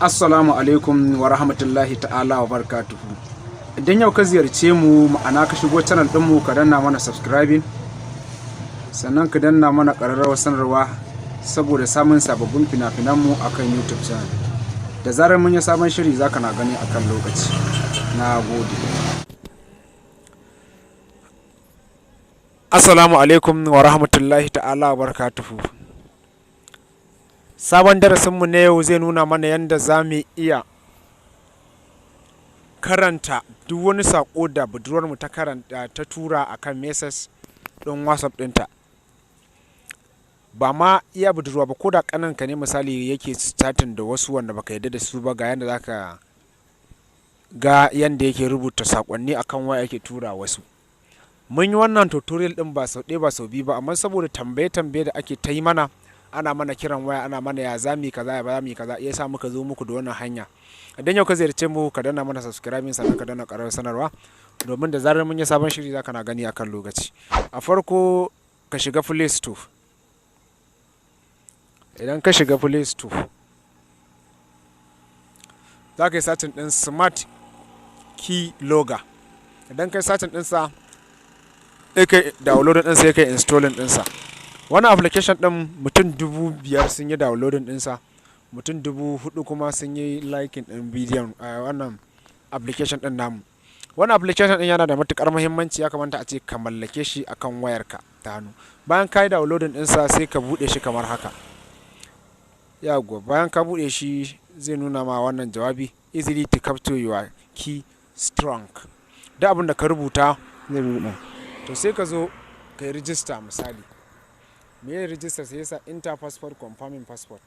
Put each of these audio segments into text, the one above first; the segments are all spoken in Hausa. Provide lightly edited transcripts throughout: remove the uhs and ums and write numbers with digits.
Assalamu alaikum wa rahmatullahi ta'ala wa barakatuhu. Idan yau ka ziyarce mu, ma'ana ka shigo channel ɗinmu, ka danna mana subscribing, sannan ka danna mana ƙararrawar sanarwa saboda samun sababbin fina-finanmu akan YouTube channel. Da zarar mun yi sabon shiri, zaka na gani akan lokaci. Na gode. Assalamu alaikum wa rahmatullahi ta'ala wa barakatuhu. Sabon darasinmu na yau zai nuna mana yadda za mu iya karanta duk wani saƙo da budurwarmu ta karanta ta tura a kan message ɗin WhatsApp ɗinta. Ba ma iya budurwa ba, ko da ƙaninka ne misali yake chatting da wasu wanda baka yarda da su ba, ga yanda za ka ga yanda yake rubuta saƙonni akan waya yake tura wasu. Mun yi wannan tutorial ɗin ba sau ɗaya ba sau biyu ba, amma saboda tambaye-tambaye da ake ta yi mana, ana mana kiran waya, ana mana ya za mu yi kaza, ya za mu yi kaza, ya sa muka zo muku da wannan hanya. Idan yau ka ziyarce mu, ka danna mana subscribing, sannan ka danna ƙararrawar sanarwa domin da zarar mun yi sabon shiri, za ka na gani akan lokaci. A farko ka shiga Play Store. Idan ka shiga Play Store, za ka yi searching ɗin Smart Key Logger. Idan ka yi searching ɗinsa, sai kai downloading ɗinsa, sai kai installing ɗinsa. Wannan application ɗin, mutum 5,000 sun yi downloading ɗinsa, mutum 4,000 kuma sun yi liking ɗin bidiyon wannan application ɗin namu. Wannan application ɗin yana da matuƙar muhimmanci, ya kamata a ce ka mallake shi akan wayarka ta hannu. Bayan ka yi downloading ɗinsa, sai ka buɗe shi kamar haka. Yawwa, bayan ka buɗe shi, zai nuna ma wannan jawabi: "Easily to capture your key stroke." Duk abin da ka rubuta zai rubuta. To, sai ka zo ka yi register misali. Me ye register? Sai yasa "Enter password, confirming password".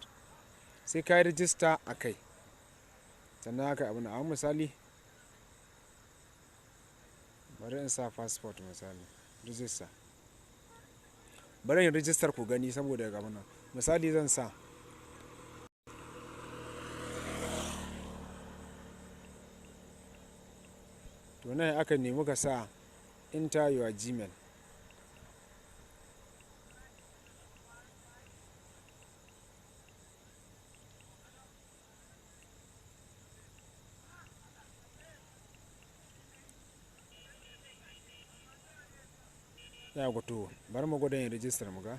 Sai ka yi register a kai sannan haka abu na. Amma misali bari in sa passport, misali register. Bari in register ku gani saboda ga nan misali zan sa. To, nan aka nemi ka sa "Enter your Gmail". Yawwa, to bari mu gwada yin register mu ga.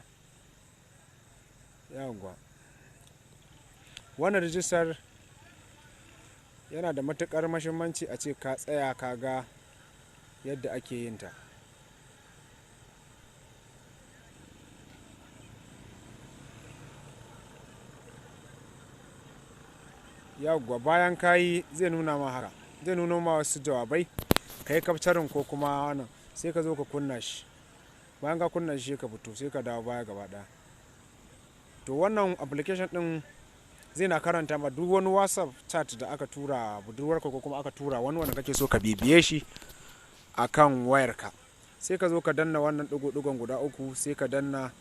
Yawwa, wannan register yana da matuƙar mahimmanci a ce ka tsaya ka ga yadda ake yin ta. Yawwa, bayan ka yi, zai nuna ma haka, zai nuna ma wasu jawabai, ka yi capturing ko kuma wannan. Sai ka zo ka kunna shi. Bayan ka kunna shi, ka fito, sai ka dawo baya gaba ɗaya. To, wannan application ɗin zai na karanta ma duk wani WhatsApp chat da aka tura budurwarka ko kuma aka tura wani wanda kake so ka bibiye shi a kan wayarka. Sai ka zo ka danna wannan ɗigo-ɗigon guda uku, sai ka danna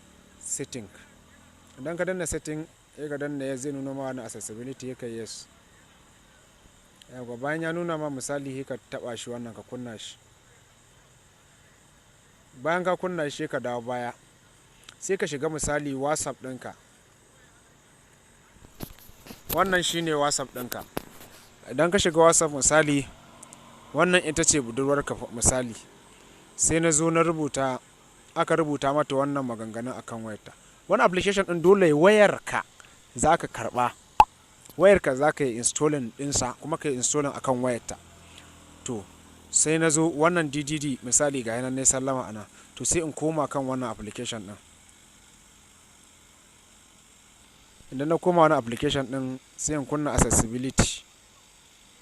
setting. Idan ka danna setting, sai ka danna yes, zai nuna ma wannan accessibility, ka yes. Yawwa, bayan ya nuna ma misali, sai ka taɓa shi wannan, ka kunna shi. Bayan ka kunna shi, ka dawo baya, sai ka shiga misali WhatsApp ɗinka. Wannan shine WhatsApp ɗinka. Idan ka shiga WhatsApp, misali wannan ita ce budurwarka misali, sai na zo na rubuta, aka rubuta mata wannan maganganun akan wayarta. Wannan application ɗin, dole wayarka za ka karɓa, wayarka za ka yi installing ɗinsa kuma ka yi installing akan wayarta. To, sai na zo wannan DDD misali, ga yanan ne sallama ana. To, sai in koma kan wannan application ɗin. Idan na koma wani application ɗin, sai in kunna accessibility.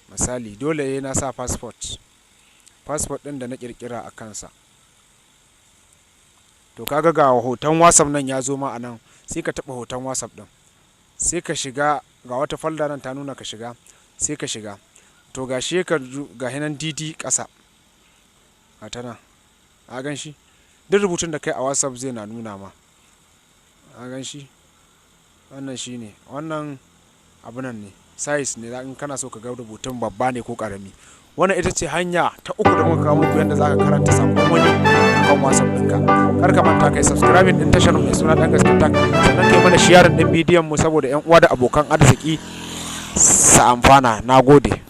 Misali dole na sa passport ɗin da na ƙirƙira a kansa. To, kaga ga hoton WhatsApp nan ya zo ma a nan. Sai ka taɓa hoton WhatsApp ɗin, sai ka shiga. Ga wata folder nan ta nuna ka shiga, sai ka shiga. To, ga shi ka ga hinan DD ƙasa a ta nan, a gan shi. Duk rubutun da kai a WhatsApp zai na nuna ma, a gan shi. Wannan shi ne, wannan abu nan ne, size ne in kana so ka ga rubutun babba ne ko ƙarami. Wannan ita ce hanya ta uku da muka kawo muku yadda za ka karanta saƙon wani kan WhatsApp ɗinka. Kar ka manta kai subscribing ɗin tashar mai suna Ɗan Gaske Tech, sannan kai mana sharing ɗin bidiyon mu saboda 'yan uwa da abokan arziki. Su amfana. Na gode.